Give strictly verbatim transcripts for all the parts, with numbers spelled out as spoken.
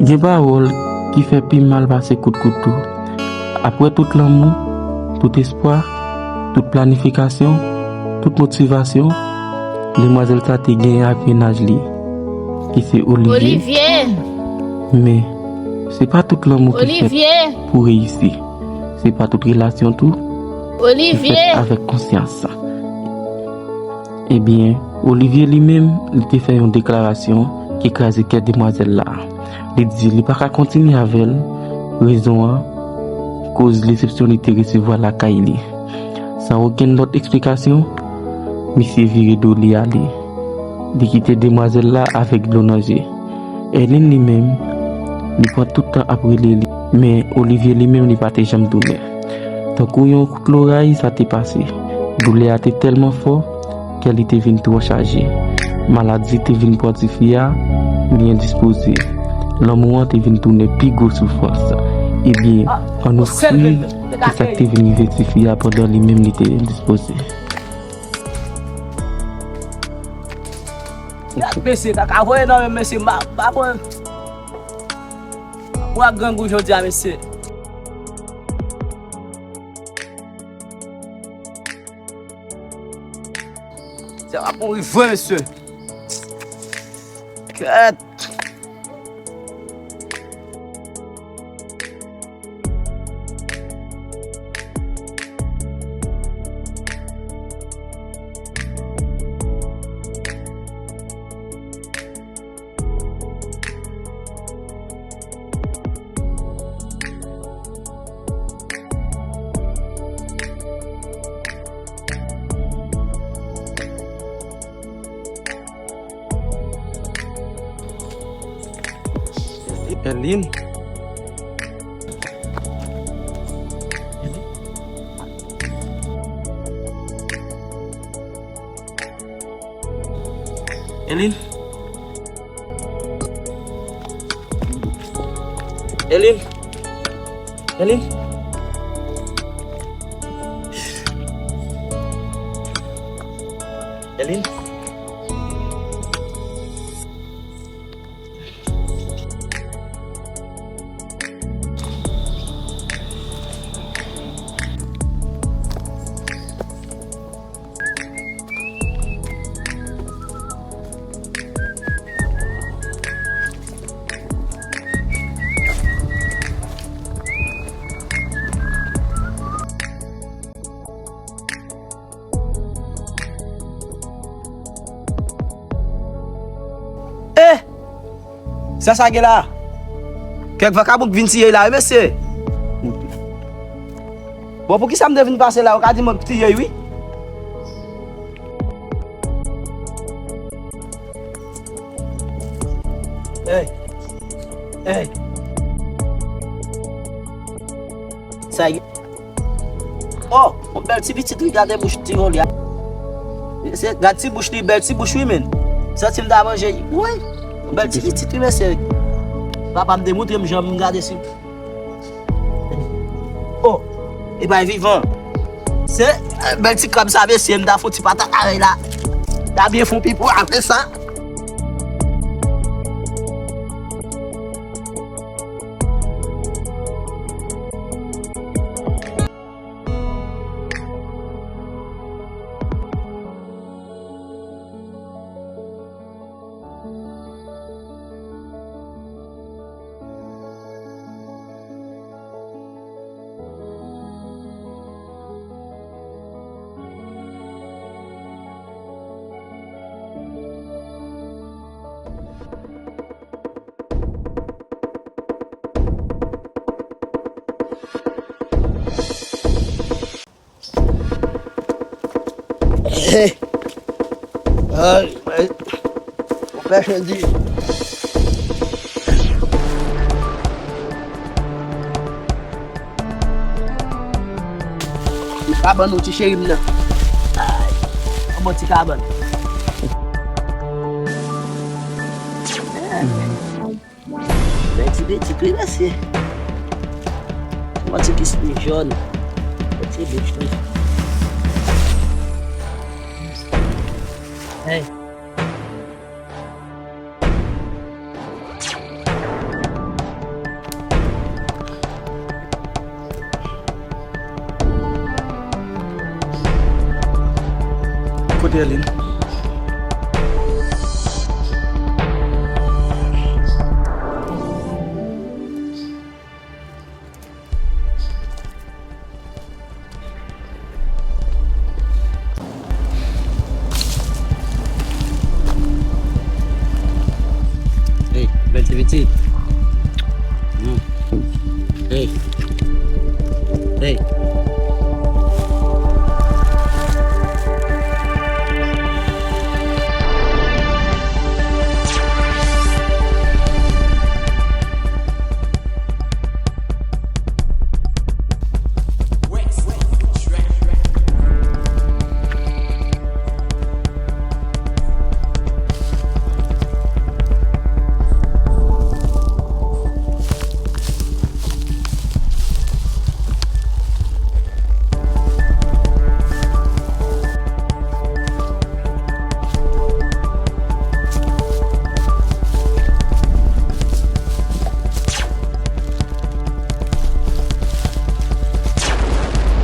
Gen pawòl ki fè pi mal pase kout kouto. Apre tout lanmou, tout espwa, tout planifikasyon, tout motivasyon, demwazèl sa te genyen ak mennaj li, ki se Olivier. Olivier! Men, se pa tout lanmou ki fèt Olivier! Pou reyisi. Se pa tout relasyon tou ki Olivier! Fèt avèk konsyans. Ebyen, Olivier li menm, li te fè yon deklarasyon ki kraze kè demwazèl la. Li di li pa ka kontinye avè l, rezon an, koz lesepsyon li te resevwa lakay li. San okenn lòt eksplikasyon, misye vire do li ale. Li kite demwazèl la avèk dlo nan je. Erline li menm, li pran tout tan ap rele li, men Olivier li menm li pa te janm tounen. Tankou yon kout loray sa te pase. Doulè a te tèlman fò, kè li te vin twò chaje. Maladi te vin pran tifi a, li endispoze. Lanmou an te vin tounen pi gwo soufrans. Ebyen, ann ofri ki sa k te vin rive tifi a pandan li menm li te endispoze. Gad mesye, kaka voye nan men mesye, m pa, m pa pran. Mwen ak grangou jodi a, mesye. Se ap mouri vre, mesye. Kèt. Erline. Erline. Erline. Erline. Erline. Eh! Sa sa gen la? Kèk vakaboun k vin tiye la, wi, mesye. Bon, poukisa m te vin pase la, yo ka di mwen tiye, wi. Hey. Hey. Sa y-, oh, yon bèl ti pitit, wi, gade bouch ti yon li a. Se, gad ti bouch li, bèl ti bouch, wi, men. Santi m ta manje, wi. Yon bèl ti pitit, wi, mesye. Papa m te montre m jan m gade si. Oh, e bay vivan. Se, eh, bèl ti krab sa, mesye, m ta fon ti patat avè l la. Ta byen fon pipo apre sa. Hey. Ay, ay. Ou pèche di. Kabann ou ti cheri m nan. Ay. Yon bon ti kabann. Bèl ti pitit wi mesye. Yon ti kis pi jòn. Yon ti bouch li. Hey. Erline. Hey, bèl ti pitit. Hmm. Hey. Hey.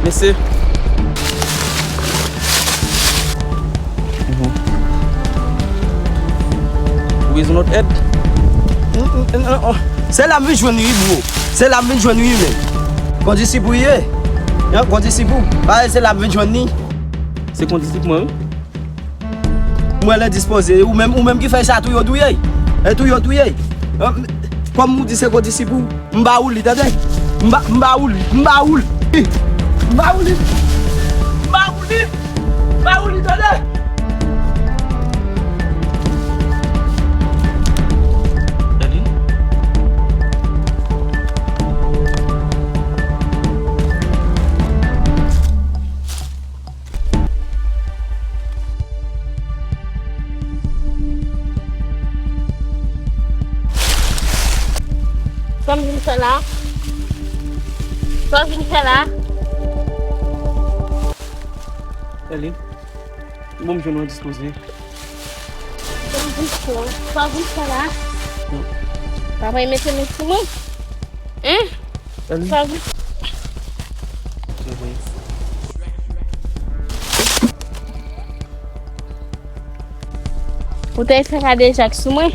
Mesye. Mhm. Ou bezwen lòt èd? N-, n-, n-, n-, oh. Se la m vin jwenn li, bro. Se la m vin jwenn li, men. Kondisip ou ye? Yon kondisip ou? Parèy se la m vin jwenn li. Se kondisip mwen, wi. M wè l endispoze. Ou menm, ou menm ki fè sa tou yo touye. E tou yo touye. Kòm ou di se kondisip ou, m ba ou li, tande? M ba, m ba ou li, m ba ou li. M ba ou li. M ba ou li. M ba ou li, tande? Erline? Sa w vin fè la? Sa w vin fè la? Erline, bon, m jwenn ou endispoze. Sa w vin fè la? Papa, mete men sou mwen. Hein? Sa w vin Ou te fè kadejak sou mwen.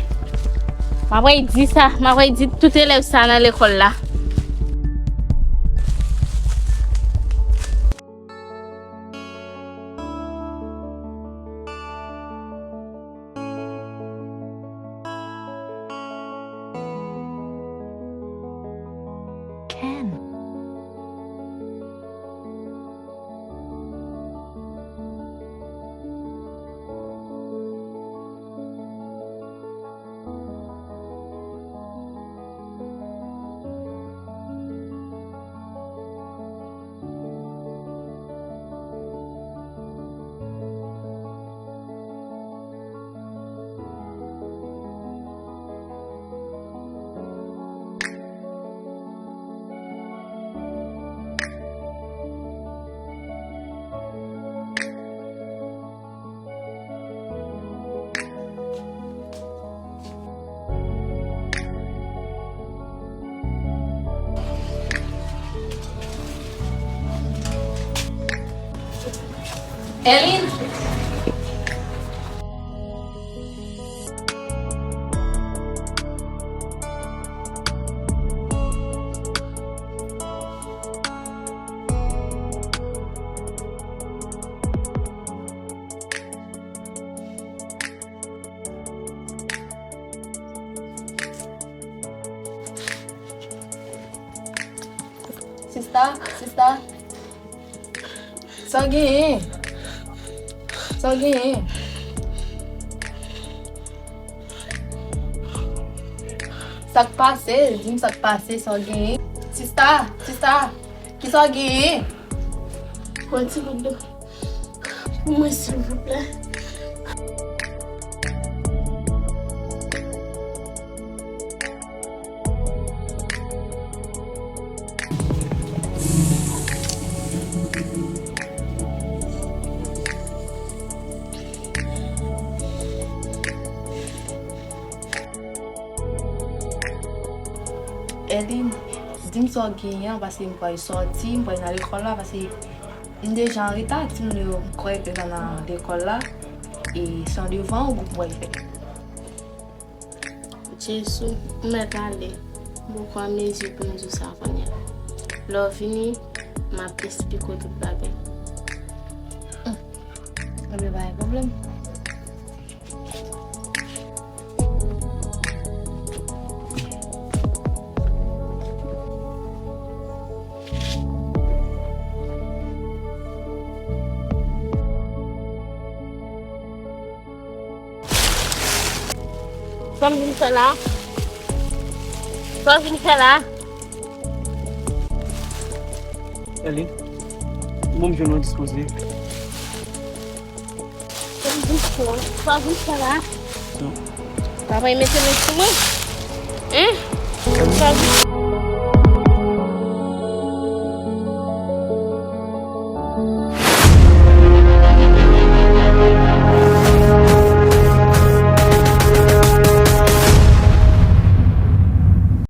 M ap di sa, m ap di tout elèv sa nan lekòl la. Ken. Erline. Sista, sista. Sa w genyen? Sa w genyen? Sa k pase? Di m sa k pase, sa w genyen? Sista, sista, kisa w genyen? Pran ti gout dlo pou mwen, silvouplè. Erline, di m sa w genyen an, paske m pral sòti, m pral nan lekòl la, paske m deja an reta, timoun yo kòrèk deja nan lekòl la. E san devan ou pou w al fè. Jezi, ou mèt ale. Bon, kwa mezi pou m di w sa kounye a. Lè w vini, m ap esplike w tout bagay. Enben, pa gen pwoblèm. Sa m vin fè la? Sa w vin fè la? Eli, bon, m jwenn ou dispoze. Sa w vin fè la? Sa w vin fè la? Non. Papa, mete men sou mwen. Hein? Sa w vin